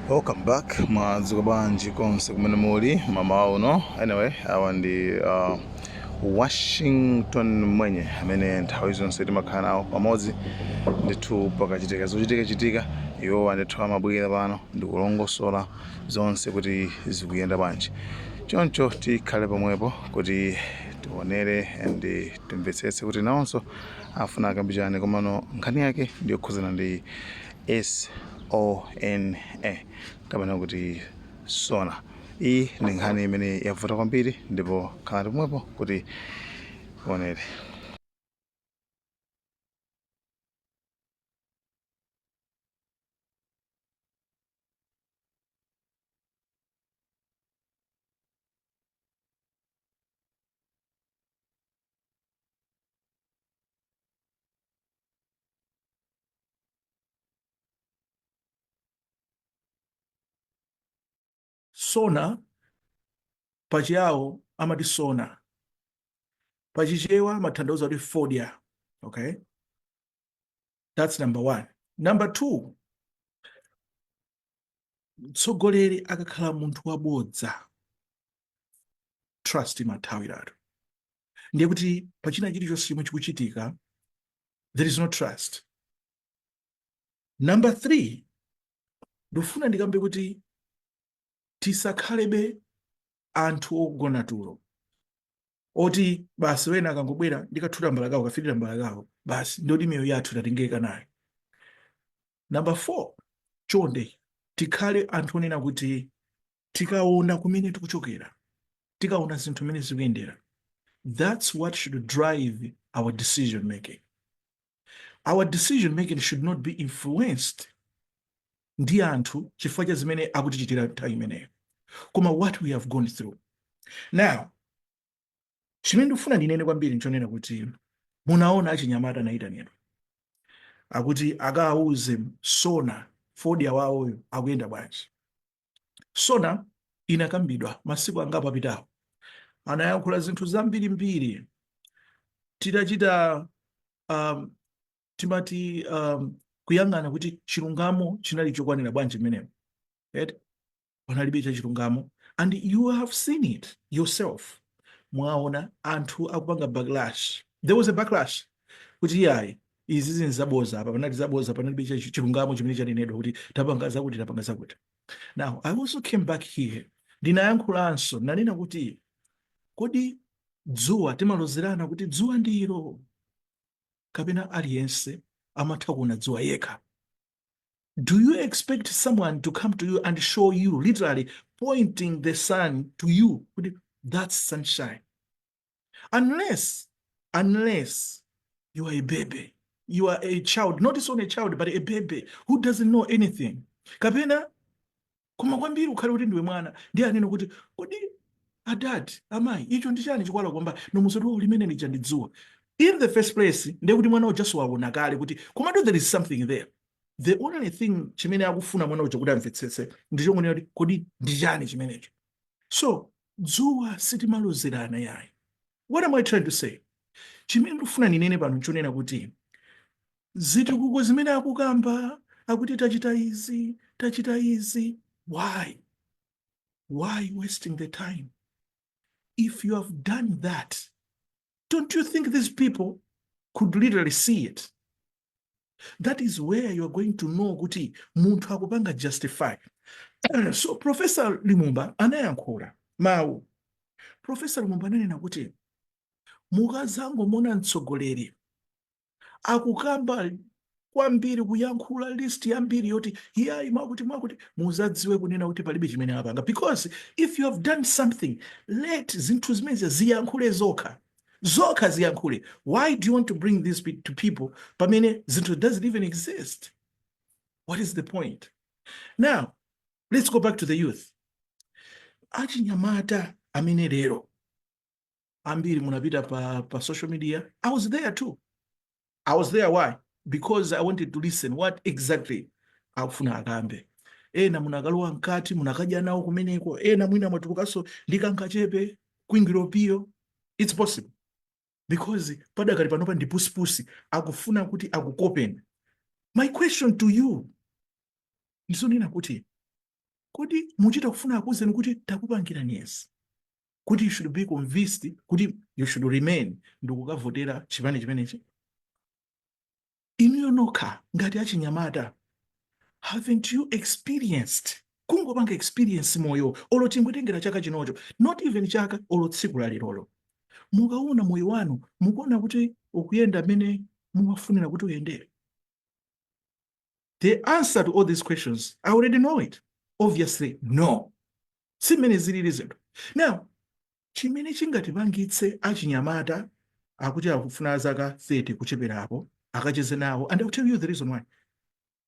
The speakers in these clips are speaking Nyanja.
Welcome back. Mwadzuka bwanji konse kumene muli mamawa uno? Anyway, awa ndi Washington Mwenye amene nthawi zonse timakhala nawo pamodzi ndithu. Pakachitika zochitika chitika, iwowa ndithu amabwera pano ndikulongosola zonse kuti zikuyenda bwanji. Choncho tikhale pomwepo kuti tionere and timvetsetse kuti nawonso afuna akambe chani. Komano nkhani yake ndiyokhuzana ndi SONA kapena kuti SONA. Iyi ndi nkhani imene yavuta kwambiri, ndipo khalani pomwepo kuti tionere. Sona pachiyawo amati sona, pachichewa amatanthauza kuti fodya. Okay, that's number one. Number two, mtsogoleri akakhala munthu wabodza, trust imathawiratu. Ndiye kuti pachina chilichonse chomwe chikuchitika, there is no trust. Number three, ndikufuna ndikambe kuti tisakhalebe anthu ogona tulo oti basi wena akangobwera ndi kathutambala kawo, kafititambala kawo, basi ndoti miyoyo yathu tatengeka nayo. Number four, chonde tikhale anthu onena kuti tikaona kumene tikuchokera, tikaona zinthu mmene zikuyendera, that's what should drive our decision making. Our decision making should not be influenced ndi anthu chifukwa cha zimene akutichitira nthawi imeneyo, koma what we have gone through. Now, chimene ndikufuna ndinene kwambiri nchonena kuti munaona achinyamata anayitanidwa akuti akawauze SONA fodya wawoyo akuyenda bwanji. SONA inakambidwa masiku angapo apitawo, anayankhula zinthu zambirimbiri. Titachita timati kuyang'ana kuti chilungamo chinali chokwanira bwanji mmenemo, right? Panalibe cha chilungamo, and you have seen it yourself. Mwaona anthu akupanga backlash. There was a backlash kuti iyayi, izi zinthu zaboza, apa panali zaboza, panalibe cha chilungamo chimene chanenedwa kuti tapanga zakuti, tapanga zakuti. Now, I also came back here, ndinayankhulanso, nanena kuti kodi dzuwa timalozerana kuti dzuwa ndilo, kapena aliyense amatha kuona dzuwa yekha? Do you expect someone to come to you and show you, literally pointing the sun to you, kuti that's sunshine? Unless you are a baby, you are a child, not just only a child, but a baby who doesn't know anything, kapena koma kwambiri ukhale kuti ndiwe mwana, ndiye anene kuti, "Kodi adadi, amayi, icho ndi chani chikuwala kwamba?" Nomuzoti, "Oh, limene lija ndi dzuwa." In the first place, ndiye kuti mwana uja waona kale kuti komatu there is something there. The only thing chimene akufuna mwana uja kuti amvetsetse ndichongonena kuti, "Kodi ndi chani chimenecho?" So dzuwa sitimalozerana yayi. What am I trying to say? Chimene ndikufuna ninene pano nchonena kuti zitukuko zimene akukamba akuti tachita izi, tachita izi, why wasting the time? If you have done that, don't you think these people could literally see it? That is where you are going to know kuti munthu akupanga justify. So Professor Lumumba anayankhula mawu. Professor Lumumba ananena kuti mukazangomona mtsogoleri akukamba kwambiri, kuyankhula list yambiri yoti iyayi mwakuti mwakuti, muzadziwe kunena kuti palibe chimene apanga, because if you have done something, let zinthu zimenezi ziyankhule zokha, zokha ziyankhule. Why do you want to bring this to people pamene zinthu doesn't even exist? What is the point? Now let's go back to the youth. Achinyamata amene lero ambiri munapita pa social media, I was there too. I was there. Why? Because I wanted to listen what exactly akufuna akambe. Ena munakalowa mkati, munakadya nawo kumeneko, ena mwina mwatulukanso ndi kangachepe kwingiropiyo. It's possible, because padakali panopa ndi pusipusi, akufuna kuti akukopeni. My question to you ndizonena kuti Kodi muchita kufuna akuuzeni kuti takupangirani izi, kuti you should be convinced kuti you should remain ndikukavotera chipani chimenechi? Inuyo nokha ngati achinyamata, haven't you experienced, kungopanga experience moyo, olo tingotengera chaka chinocho, not even chaka, olo tsiku la lerolo, mukaona moyo wanu, mukuona kuti ukuyenda mmene mumafunira kuti uyendere? The answer to all these questions, I already know it. Obviously no, si mmene zilili zinthu. Now, chimene chingatipangitse achinyamata, akuti akufuna zaka 30 kucheperapo akacheze nawo, and I'll tell you the reason why,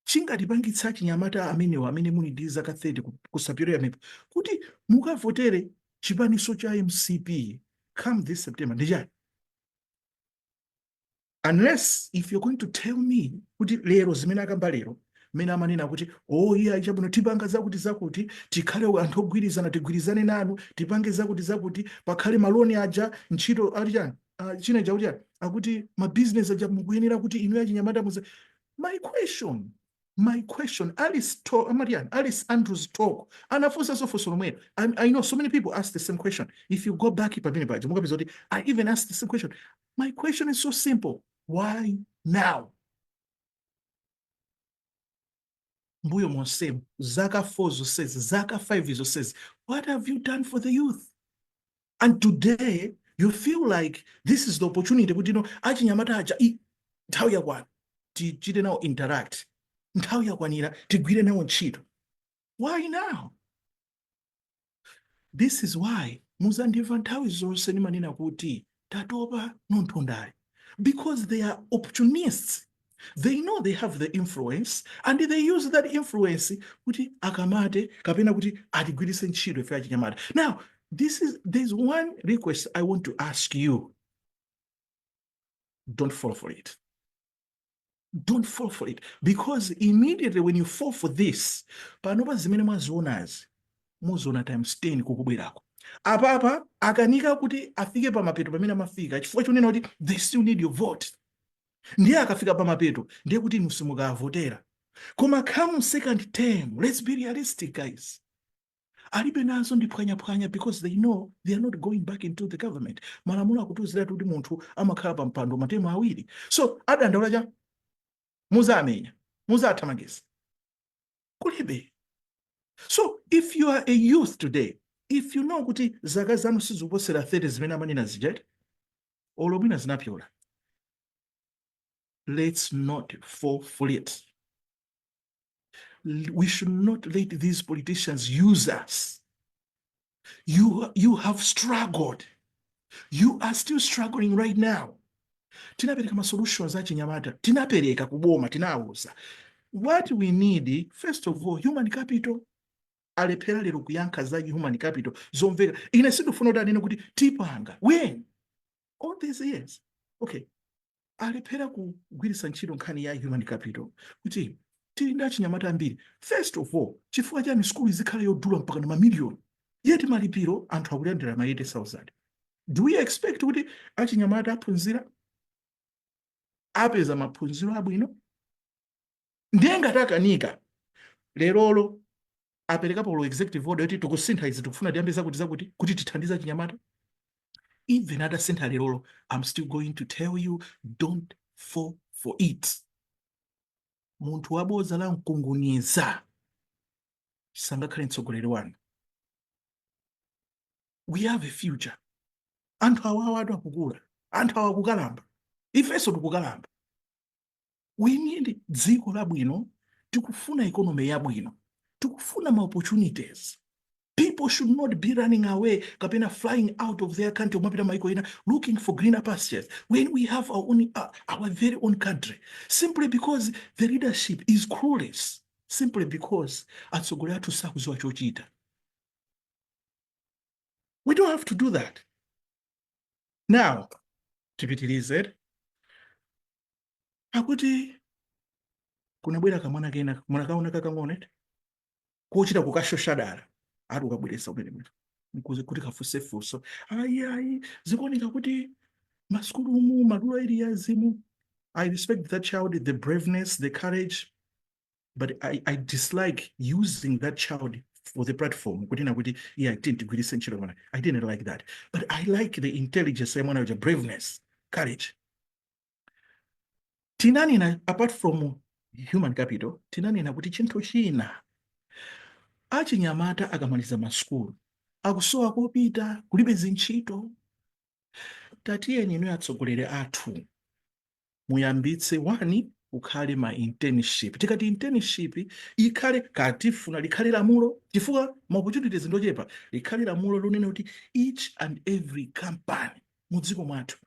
chingatipangitse achinyamata amenewo amene muli ndi zaka 30 kusapyolera mepo kuti mukavotere chipaniso cha MCP come this September ndi chani? Unless if you're going to tell me kuti lero zimene akamba lero, mmene amanena kuti, "Oh iya, chabwino, tipanga zakuti zakuti, tikhale anthu ogwirizana, tigwirizane nanu, tipange zakuti zakuti, pakhale ma loan aja, ntchito ali chani, china chakuti chani, akuti mabizinesi aja mukuyenera kuti inu achinyamata muze." My question, Alice talk, amati Alice Andrews talk, anafunsa funso lomwelo. I know so many people ask the same question. If you go back pamene paja, mukapeza kuti I even asked the same question. My question is so simple: why now? Mbuyo monsemu, zaka 4 zonsezi, zaka 5 zonsezi, what have you done for the youth? And today you feel like this is the opportunity kuti no, achinyamata aja, nthawi yakwana tichite nawo interact, nthawi yakwanira tigwire nawo ntchito. Why now? This is why muzandimva nthawi zonse ndimanena kuti tatopa nonthondale, because they are opportunists. They know they have the influence and they use that influence kuti akamate kapena kuti atigwiritse ntchito ife achinyamata. Now, this is there's one request I want to ask you. Don't fall for it. Don't fall for it, because immediately when you fall for this, panopa zimene mwazionazi muziona times 10 kukubwerako. Apapa akanika kuti afike pamapeto pamene amafika, chifukwa chonena kuti they still need your vote. Ndiye akafika pamapeto, ndiye kuti inu simukavotera. Koma come second term, let's be realistic, guys, alibe nazo ndi phwanyaphwanya, because they know they are not going back into the government. Malamulo akutiuziratu kuti munthu amakhala pa mpando ma term awiri. So adandaula cha muzamenya, muzathamangisa, kulibe. So if you are a youth today, if you know kuti zaka zanu sizikuposera 30 zimene amanena zija, olo mwina zinapyola, let's not fall for it. We should not let these politicians use us. You have struggled. You are still struggling right now. Tinapereka ma solutions achinyamata, tinapereka kuboma, tinawuza what we need. First of all, human capital. Alephera lero kuyankha za human capital zomveka. Ine sindifuna kuti anene kuti tipanga when all these years. Okay, alephera kugwiritsa ntchito nkhani ya human capital kuti tili ndi achinyamata ambiri. First of all, chifukwa chani sukulu izikhala yodula mpaka na mamiliyoni, yet malipiro anthu akulandira ma 80,000? Do we expect kuti achinyamata aphunzira, apeza maphunziro abwino? Ndiye ngati akanika lerolo, aperekapo lo executive order yoti tikusintha izi, tikufuna tiyambe zakuti zakuti kuti tithandize achinyamata. Even atasintha lerolo, I'm still going to tell you, don't fall for it. Munthu wabodza la mkunguniza sangakhale mtsogoleri wanu. We have a future. Anthu awawa atu akukula, anthu awa akukalamba, ifenso tikukalamba. We need dziko labwino. Tikufuna economy yabwino, tikufuna ma opportunities. People should not be running away kapena flying out of their country kumapita maiko ena looking for greener pastures when we have our very own country, simply because the leadership is clueless, simply because atsogoleri athu sakudziwa chochita. We don't have to do that. Now tipitirize. Akuti kunabwera kamwana kena, munakaona kakang'ono eti, kochita kukashosha dala, ati ukabweretsa umene munthu nkuze kuti kafunse funso. Ayi, ayi, zikuoneka kuti masukulu ma rural areas mu. I respect that child, the braveness, the courage, but I dislike using that child for for the platform kunena kuti yeah, tigwiritse ntchito mwana. I didn't like that, but I like the intelligence ya mwana uja, braveness, courage. Tinanena, apart from human capital, tinanena kuti chinthu china, achinyamata akamaliza masukulu akusowa kopita, kulibe zintchito. Tatiyeni inu atsogoleri athu muyambitse one, kukhale ma internship. Tikati internship, ikhale katifuna likhale lamulo, chifukwa ma opportunities ndochepa. Likhale lamulo lonena kuti each and every company mudziko mwathu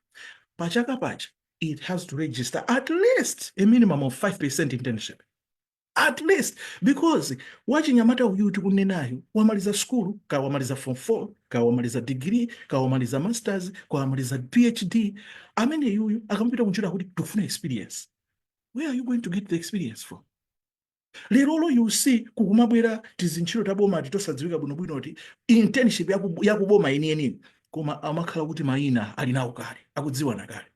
pachaka pacha it has to register at least a minimum of 5% internship, at least, because wachinyamata uyu tikunenayo wamaliza skulu, ka wamaliza form 4, ka wamaliza degree, ka wamaliza masters, ka wamaliza PhD, amene yuyu akamapita kuntchito akuti tikufuna experience. Where are you going to get the experience from? Lerolo you see kukumabwera tizintchito taboma tosadziwika bwinobwino kuti internship yakuboma yeniyeni, koma amakhala kuti mayina ali nawo kale, akudziwana kale.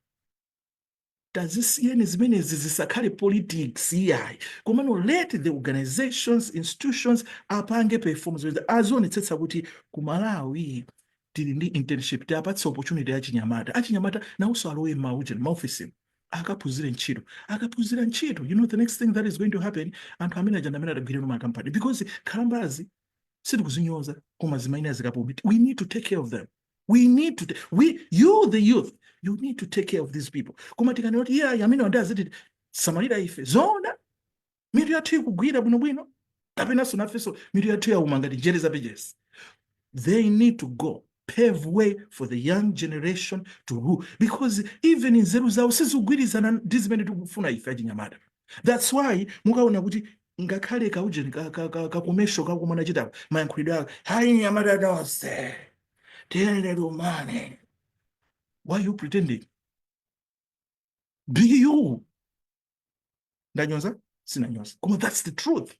Tazisiyeni zimenezi, zisakhale politics iyayi, komano let the organizations, institutions apange perform zimenezi, azionetsetsa kuti ku Malawi tili ndi internship. Tiapatse opportunity achinyamata. Achinyamata nawonso alowe maujeni, maofisi, akaphunzire ntchito. Akaphunzira ntchito, you know the next thing that is going to happen? Anthu amene aja amene adagwire ma company, because khalambazi sitikuzinyoza, koma zimaina zikapume. We need to take care of them. We need to we you the youth, you need to take care of these people. Koma tikanena kuti yeah, amene wandi aziti samalira ife, zona mitu yathu ikugwira bwinobwino kapenanso nafenso mitu yathu yauma ngati njere zapechesi? They need to go pave way for the young generation to rule, because even nzeru zawo sizikugwirizana ndi zimene tikufuna ife achinyamata. That's why mukaona kuti ngakhale kaujeni ka commercial kakumana chitako, mayankhulidwe ake, "Hayi nyamata tonse tiyende lumane." Why you pretending? Be you. Ndanyoza? Sinanyoza, koma that's the truth,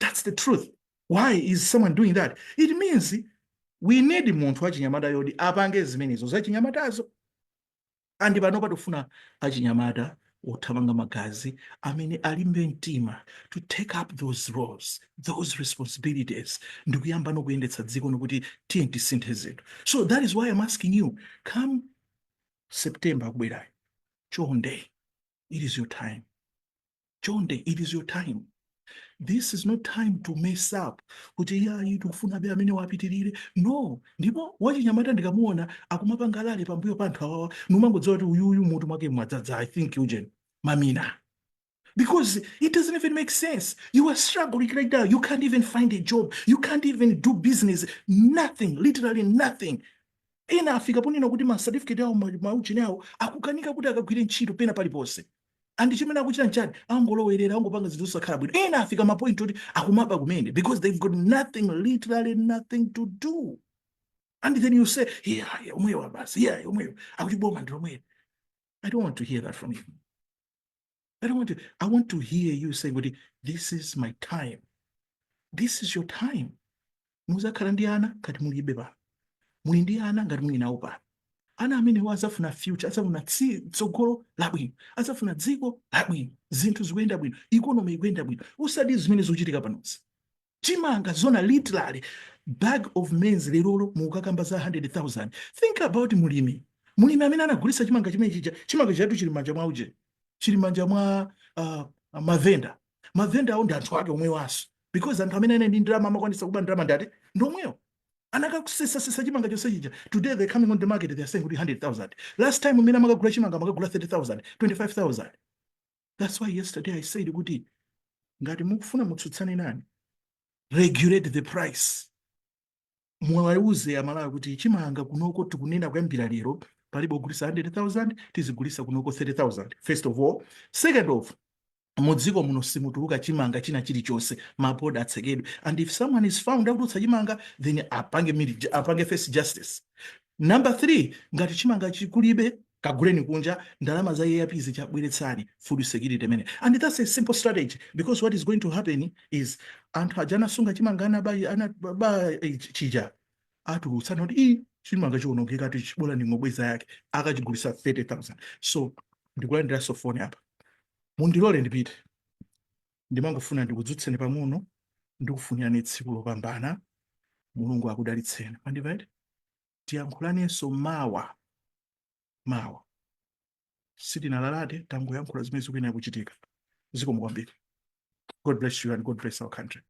that's the truth. Why is someone doing that? It means we need munthu wachinyamata yoti apange zimenezo zachinyamatazo. And pano patifuna achinyamata othamanga magazi amene alimbe mtima to take up those roles, those responsibilities, ndikuyamba nokuyendetsa dziko nokuti tiye tisinthe zinthu. So that is why I'm asking you, come September akubwerayo, chonde, it is your time. Chonde, it is your time. This is not time to mess up kuti iyayi, tikufuna be amene wapitirire. No. Ndipo wachinyamata ndikamuona akumapanga rally pambuyo pa anthu awawa, numangodziwa kuti uyuyu mutu mwake mwadzadza, I think, ujeni mamina, because it doesn't even make sense. You are struggling right now. You can't even find a job. You can't even do business. Nothing, literally nothing. Ena afika ponena kuti ma certificate awo, mauchini awo akukanika kuti akagwire ntchito pena paliponse. And chimene akuchita nchani? Angolowerera, angopanga zinthu zosakhala bwino. Ena afika ma point oti akumaba kumene because they've got nothing, literally nothing to do. And then you say, "Yeah, omwewa basi, yeah, omwewa akuti boma ndi lomwewa." I don't want to hear that from you. I don't want to I want to hear you say kuti this is my time. This is your time. Muzakhala ndi ana ngati mulibe pano, muli ndi ana ngati muli nawo pano. Ana amenewo azafuna future, azafuna tsogolo labwino, azafuna dziko labwino, zinthu zikuyenda bwino, economy ikuyenda bwino, usati zimene zikuchitika panozi. Chimanga zona, literally bag of maize lerolo mukakamba za 100,000. Think about mulimi, mulimi amene anagulitsa chimanga chimene chija. Chimanga chathu chili manja mwa uje, chili manja mwa mavenda. Mavenda awo ndi anthu ake omwewanso, because anthu amene ane ndi ndalama amakwanisa kuba ndalama ndati ndi omwewo anakakusesasesa chimanga chonse chija. Today they're coming on the market, they're saying kuti 100,000. Last time umene amakagula chimanga amakagula 30,000, 25,000. That's why yesterday I said kuti ngati mukufuna mutsutsane nani, regulate the price. Mwauze Amalawi kuti chimanga kunoko tikunena kuyambira lero palibe kugulisa 100,000, tizigulisa kunoko 30,000, first of all. Second of, mudziko muno simutuluka chimanga china chilichonse, maboda atsekedwe, and if someone is found akutulutsa chimanga, then apange apange face justice. Number three, ngati chimanga chikulibe, kaguleni kunja, ndalama za AIP zichabweretsani food security imene. And that's a simple strategy, because what is going to happen is anthu aja anasunga chimanga, anaba, anaba chija, atulutsana kuti i chimanga chiwonongeka, tichibola ndingobweza yake, akachigulisa 30,000. So ndikulandiranso foni apa, mundilole ndipite. Ndimangofuna ndikudzutseni pang'ono. Ndikufunirani tsiku lopambana. Mulungu akudalitseni. Mandimva? Tiyankhulanenso mawa. Mawa sitinalalate, tangoyankhula zimene zikuyenera kuchitika. Zikomo kwambiri. God bless you and God bless our country.